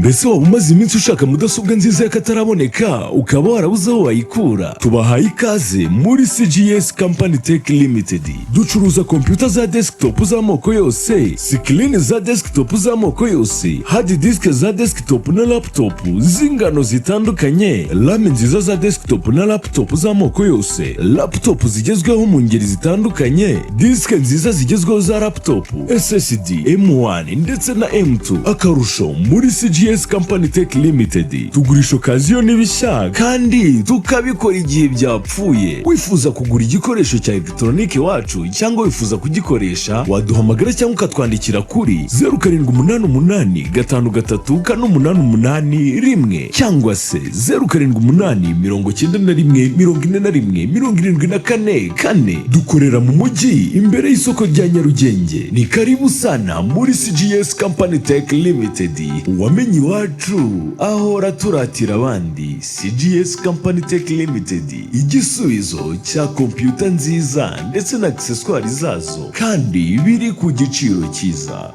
Mbese waba umaze iminsi ushaka mudasobwa nziza y'akataraboneka, ukaba warabuze aho wayikura? Tubahaye ikaze muri CGS Company Tech Limited. Ducuruza kompiyuta za desktop z'amoko yose, screen za desktop z'amoko yose, hard disk za desktop na laptop z'ingano zitandukanye, RAM nziza za desktop na laptop z'amoko yose, laptop zigezweho mu ngeri zitandukanye, disk nziza zigezweho za laptop, SSD, M1 ndetse na M2. Akarusho, muri CGS Company Tech Limited tugurisha occasion n'ibishya kandi tukabikora igihe byapfuye. Wifuza kugura igikoresho cya elegitoronike wacu cyangwa wifuza kugikoresha, waduhamagara cyangwa ukatwandikira kuri 0788534881 cyangwa se 0789141744. Dukorera mu mujyi imbere y'isoko rya Nyarugenge. Ni karibu sana muri CGS Company Tech Limited. Uwamenye iwacu ahora turatira abandi. CGS Company Tech Limited, igisubizo cya kompiyuta nziza ndetse na accessoires zazo, kandi biri ku giciro cyiza.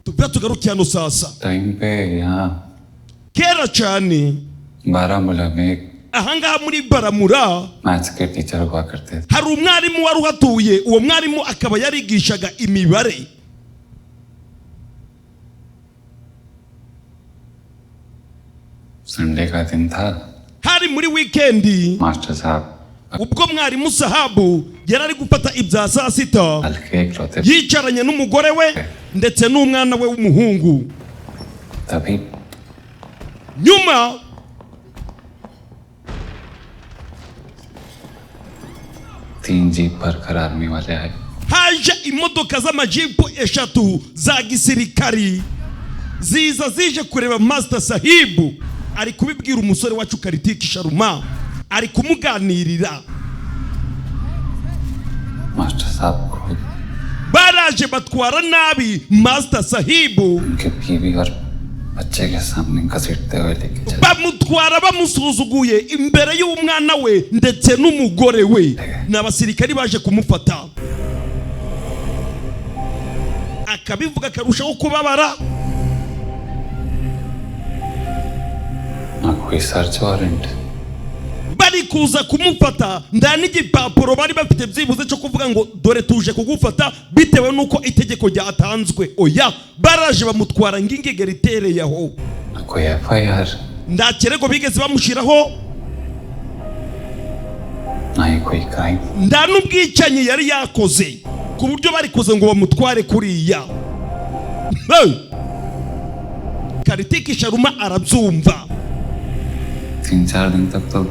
Tubwira tugaruke hano sasa. Time पे यहाँ Kera cyane, Baramulla में एक ahangaha muri Baramura, maths के टीचर हुआ करते थे। hari umwarimu wari uhatuye. Uwo mwarimu akaba yarigishaga imibare. Sunday का दिन था। Hari muri wikendi, master साहब ubwo mwarimu Sahabu yari ari gufata ibya saa sita, हल्के इकलौते yicaranye n'umugore we ndetse n'umwana we w'umuhungu. तभी Nyuma तीन जीप भरकर आर्मी वाले आए। haje imodoka z'amajipo eshatu za gisirikari, ziza zije kureba Master Sahibu. Ari kubibwira umusore wacu Karitiki Sharuma, ari kumuganirira. Master साहब को Baraje batwara nabi Master Sahibu, उनके बीवी और बच्चे के सामने घसीटते हुए लेके चले। Bamutwara bamusuzuguye imbere y'umwana we ndetse n'umugore we. Ni abasirikari baje kumufata. Akabivuga akarushaho kubabara. ना कोई search warrant, Bari kuza kumufata, nta n'igipapuro bari bafite byibuze cyo kuvuga ngo dore tuje kugufata bitewe n'uko itegeko ryatanzwe. Oya, baraje bamutwara ng'ingegera itereye aho. ना कोई FIR, Nta kirego bigeze bamushyiraho, ना ही कोई crime. Nta n'ubwicanyi yari yakoze ku buryo bari kuza ngo bamutware kuriya. Hey! Karitiki Sharuma arabyumva. तीन चार दिन तक तो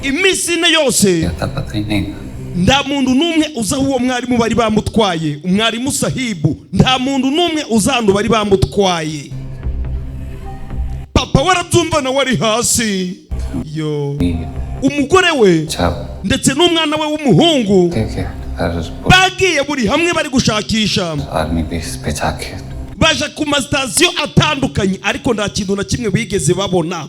Iminsi 4 yose आता पता ही नहीं था। nta muntu n'umwe uzi aho uwo mwarimu bari bamutwaye, umwarimu Sahibu. Nta muntu n'umwe uzi ahantu bari bamutwaye. Papa we arabyumva, nawe ari hasi yo. Umugore we अच्छा ndetse n'umwana we w'umuhungu ठीक है sir. bagiye buri hamwe bari gushakisha, army base पे जाके baje ku masitasiyo atandukanye, ariko nta kintu na kimwe bigeze babona.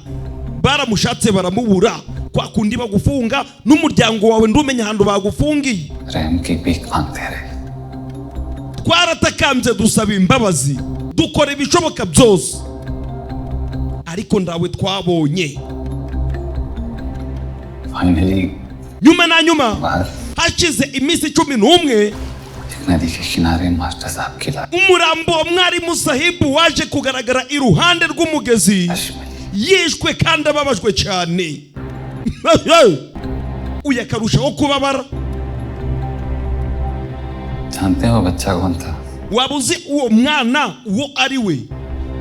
Baramushatse baramubura. Kwa kundi bagufunga n'umuryango wawe, ndumenya ahantu bagufungiye. रहम की भीख मांगते रहे। Twaratakambye, dusaba imbabazi, dukora ibishoboka byose, ariko ndawe twabonye. Finally Nyuma na nyuma, बाहर hashize iminsi 11, एक नदी के किनारे मास्टर साहब की लाश umurambo wa mwarimu Sahibu waje kugaragara iruhande rw'umugezi, मिली। yishwe kandi ababajwe cyane. Uyu akarushaho kubabara. जानते हो बच्चा कौन था? Waba uzi uwo mwana uwo ari we?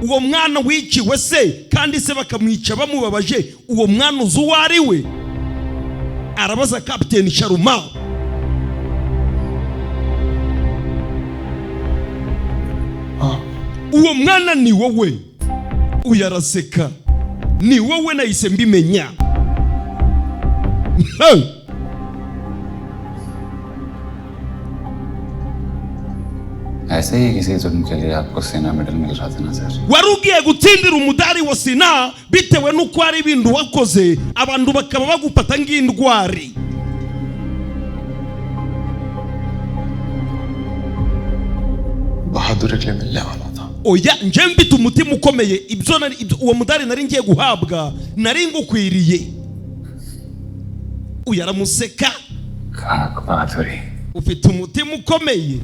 Uwo mwana wiciwe se kandi se bakamwica bamubabaje, uwo mwana uzi uwo ari we? Arabaza Kapiteni Sharuma. Uwo mwana ni wowe. Uyu araseka. Ni wowe, nahise mbimenya. Hey! ऐसे ही किसी जुर्म के लिए आपको सेना मेडल मिल रहा था ना sir. Wari ugiye gutsindira umudari wa sina bitewe n'uko hari ibintu wakoze, abantu bakaba bagufata nk'indwari. बहादुरी के लिए मिलने वाला था। Oya, nje mfite umutima ukomeye, ibyo uwo mudari nari ngiye guhabwa nari ngukwiriye. Uyu aramuseka. खाक बहादुरी। Ufite umutima ukomeye,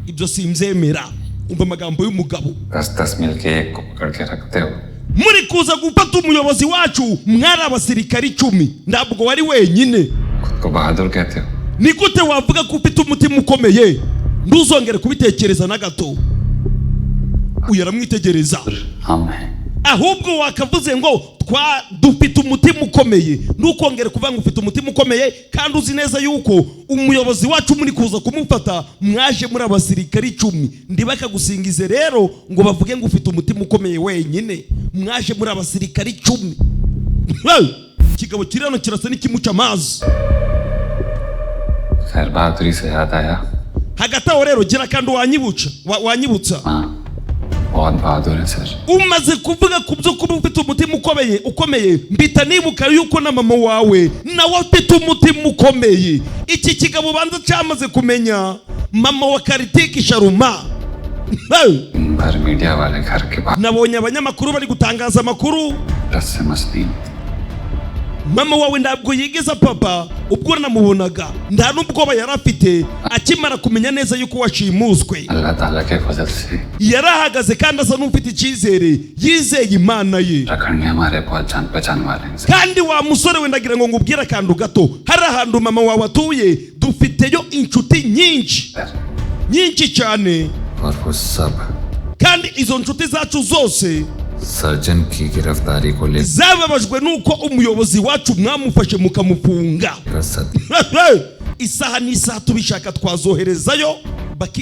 ibyo simbyemera. Umva amagambo y'umugabo. दस दस मिलके एक को पकड़ के रखते हो। Muri kuza gufata umuyobozi wacu mwari abasirikari 10, ntabwo wari wenyine. खुद को बहादुर कहते हो। Ni gute wavuga ko ufite umutima ukomeye? Ntuzongere kubitekereza na gato. Uyu aramwitegereza. हम हैं। Ahubwo wakavuze ngo twa dufite umutima ukomeye, ntukongere kuvuga ngo ufite umutima ukomeye kandi uzi neza yuko umuyobozi wacu muri kuza kumufata mwaje muri abasirikari 10. Ndibakagusingize rero ngo bavuge ngo ufite umutima ukomeye wenyine, mwaje muri abasirikari 10. Hey! Ikigabo kiri hano kirasa n'ikimuca amazi. खैर बहादुरी से याद आया। Hagati aho rero gira kandi wanyibutsa. हाँ, बहुत बहादुर है sir. Umaze kuvuga ku byo kuba ufite umutima ukomeye, mpita nibuka yuko na mama wawe nawe afite umutima ukomeye. Iki kigabo ubanza cyamaze kumenya mama wa Karitiki Sharuma. Hey! दिन भर मीडिया वाले घर के बाहर Nabonye abanyamakuru bari gutangaza amakuru. रस से मसनीन। Mama wawe ntabwo yigeze papa ubwo namubonaga nta n'ubwoba yari afite akimara kumenya neza yuko washimuswe. अल्लाह ताला के फजल से Yarahagaze kandi asa n'ufite icyizere, yizeye Imana ye. Uttarakhand में हमारे बहुत जान पहचान वाले हैं sir. Kandi wa musore we, ndagira ngo ngubwire akantu gato. Hari ahantu mama wawe atuye dufiteyo inshuti nyinshi nyinshi cyane, और वो सब kandi izo nshuti zacu zose surgeon की गिरफ्तारी को लेकर zababajwe n'uko umuyobozi wacu mwamufashe mukamufunga. सद Isaha n'isaha tubishaka twazoherezayo,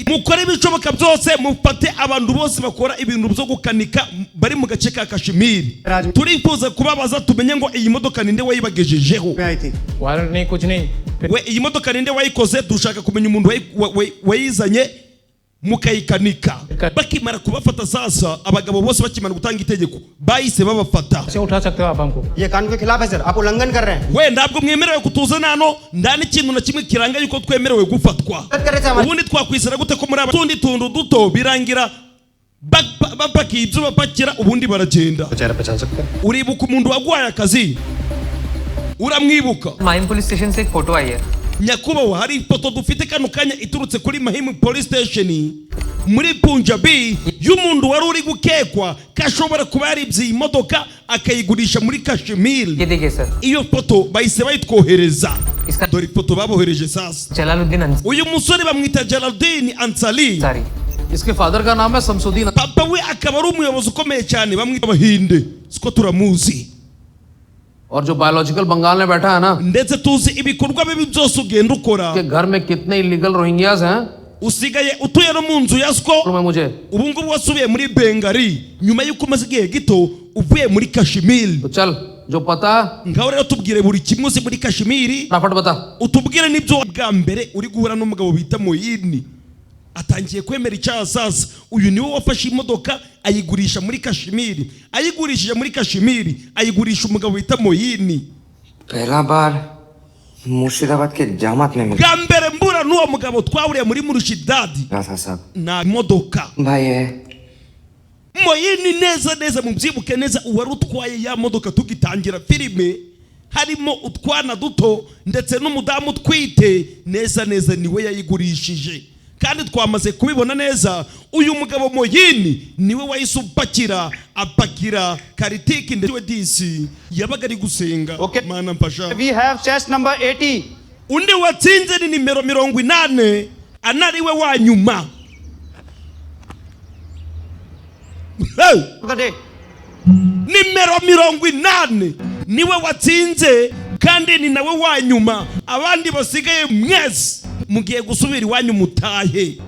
mukore ibishoboka byose mufate abantu bose bakora ibintu byo gukanika bari mu gace ka Kashmir. Turifuza kubabaza tumenye ngo iyi modoka ninde wayibagejejeho. में आई थी। Warrant नहीं, कुछ नहीं, फिर We, iyi modoka ninde wayikoze? Dushaka kumenya umuntu wayizanye mukayikanika. Bakimara kubafata sasa, abagabo bose bakimara gutanga itegeko bahise babafata. कैसे उठा सकते हो आप हमको? ये कानून के खिलाफ है सर, आप उल्लंघन कर रहे हैं। We, ntabwo mwemerewe kutuzana hano, nta n'ikintu na kimwe kiranga yuko twemerewe gufatwa. गलत कर रहे थे हमारे। Ubundi twakwizera gute ko muri aba tundi tuntu duto birangira bapakiye ibyo bapakira ubundi baragenda? चेहरा पहचान सकते हैं? Uribuka umuntu waguhaye akazi? Uramwibuka? Mahim police station से एक फोटो आई है। Nyakubahwa, hari ifoto dufite kano kanya iturutse kuri Mahimu Police Station muri Punjabi y'umuntu wari uri gukekwa ko ashobora kuba yaribye iyi modoka akayigurisha muri Kashmir. ये देखिए sir. Iyo foto bahise bayitwohereza. Iska- Dore ifoto babohereje sasa. Jalaluddin Uyu musore bamwita Jalaluddin Ansari. Ansari. इसके फादर का नाम है Shamsuddin. Papa we akaba ari umuyobozi ukomeye cyane, bamwita Abahinde, siko turamuzi. और जो बायोलॉजिकल बंगाल में बैठा है ना, Ndetse tuzi ibikorwa bibi byose ugenda ukora. के घर में कितने इलीगल रोहिंग्याज हैं। Usigaye utuye no mu nzu ya siko. मालूम है मुझे। Ubu ngubu wasubiye muri Bengali nyuma y'uko umaze igihe gito uvuye muri Kashmir. तो चल, जो पता है Ngaho rero tubwire buri kimwe uzi muri Kashmir, फटाफट बता। utubwire n'ibyo bwa mbere uri guhura n'umugabo bita Moyini. Atangiye kwemera icyaha sasa. Uyu niwe wafashe imodoka ayigurisha muri Kashmir, ayigurishije muri Kashmir ayigurisha umugabo bita Moyini. पहला बार मुर्शिदाबाद के जामात में मिला Bwa mbere mbura n'uwo mugabo twahuriye muri Murshidadi था साहब। na modoka. भाई है। Moyini neza neza mubyibuke neza, uwari utwaye ya modoka tugitangira filime harimo utwana duto ndetse n'umudamu utwite, neza neza niwe yayigurishije. Kandi twamaze kubibona neza, uyu mugabo Moyini niwe wahise upakira apakira Karitiki ndetse we disi yabaga ari gusenga. Okay. Mana mfasha. We have chest number 80. Undi watsinze ni nimero 80, anariwe wa nyuma. Hey! The day. Nimero 80 niwe watsinze kandi ni nawe wa nyuma. Abandi basigaye mwese mugiye gusubira iwanyu mutahe.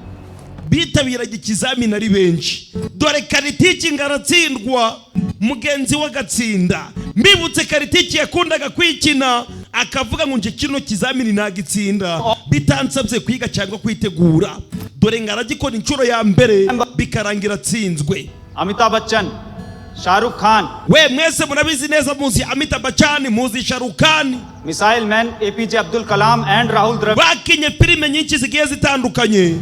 Bitabiraga ikizamini ari benshi. Dore Karitiki ngaratsindwa, mugenzi we agatsinda. Mbibutse Karitiki yakundaga kwikina akavuga ngo nje kino kizamini nagitsinda bitansabye kwiga cyangwa kwitegura. Dore ngo aragikora inshuro ya mbere, bikarangira atsinzwe. Amitabh Bachchan, Shahrukh Khan, We mwese murabizi neza, muzi Amitabh Bachchan, muzi Shahrukh Khan, Missile Man APJ Abdul Kalam and Rahul Dravid, bakinye filime nyinshi zigiye zitandukanye.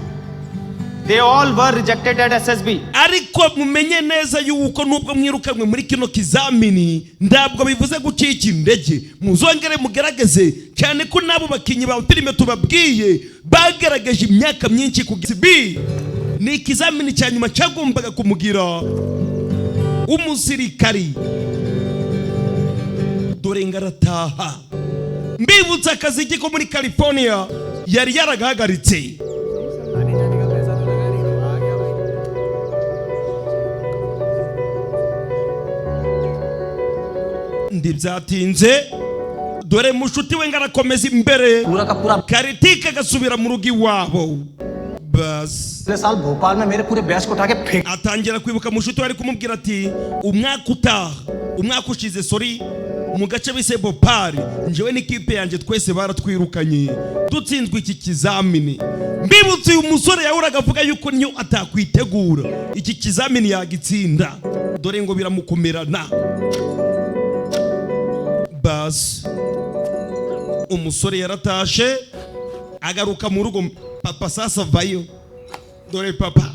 They all were rejected at SSB. Ariko mumenye neza yuko nubwo mwirukanwe muri kino kizamini, ntabwo bivuze gucika intege. Muzongere mugerageze, cyane ko n'abo bakinnyi ba filime tubabwiye bagaragaje imyaka myinshi. Ku B ni ikizamini cya nyuma cyagombaga kumugira umusirikari. Dore ngo arataha. Mbibutsa akazi ko muri California yari yaragahagaritse. Ntibyatinze, dore mushuti we ngo arakomeza imbere. पूरा का पूरा Karitike agasubira mu rugo iwabo basi. पिछले साल भोपाल में मेरे पूरे बैच को उठा के फेंक Atangira kwibuka mushuti we ari kumubwira ati umwaka utaha, umwaka ushize, sorry, mu gace bise Bhopal, njyewe n'ikipe yanjye twese baratwirukanye dutsinzwe iki kizamini. Mbibutse, uyu musore yahoraga avuga yuko niyo atakwitegura iki kizamini yagitsinda. Dore ngo biramukomerana. Basi umusore yaratashe, agaruka mu rugo. Papa sasa avayo. Dore papa,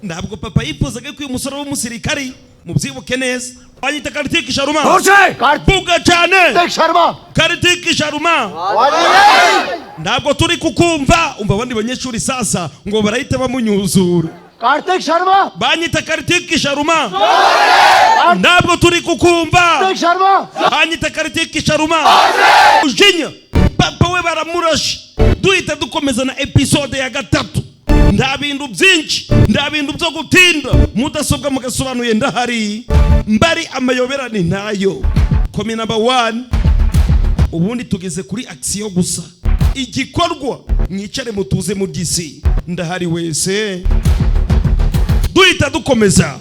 ntabwo papa yifuzaga ko uyu musore w'umusirikari, mubyibuke neza, banyita Karitiki Sharuma. Vuga cyane. Sharma. Karitiki Sharuma, ntabwo turi kukumva. Umva abandi banyeshuri sasa ngo barahita bamunyuzura. Kartik Sharma. Banyita Karitiki Sharuma, ntabwo turi kukumva. Sharma. Banyita Karitiki Sharuma. Ujinya, papa we baramurashe. Duhita dukomeza na episode ya gatatu. Nta bintu byinshi, nta bintu byo gutinda. Mudasobwa mugasobanuye, ndahari mbari amayoberane ntayo komi number one. Ubundi tugeze kuri action gusa, igikorwa. Mwicare mutuze mu by'isi, ndahari wese. Duhita dukomeza.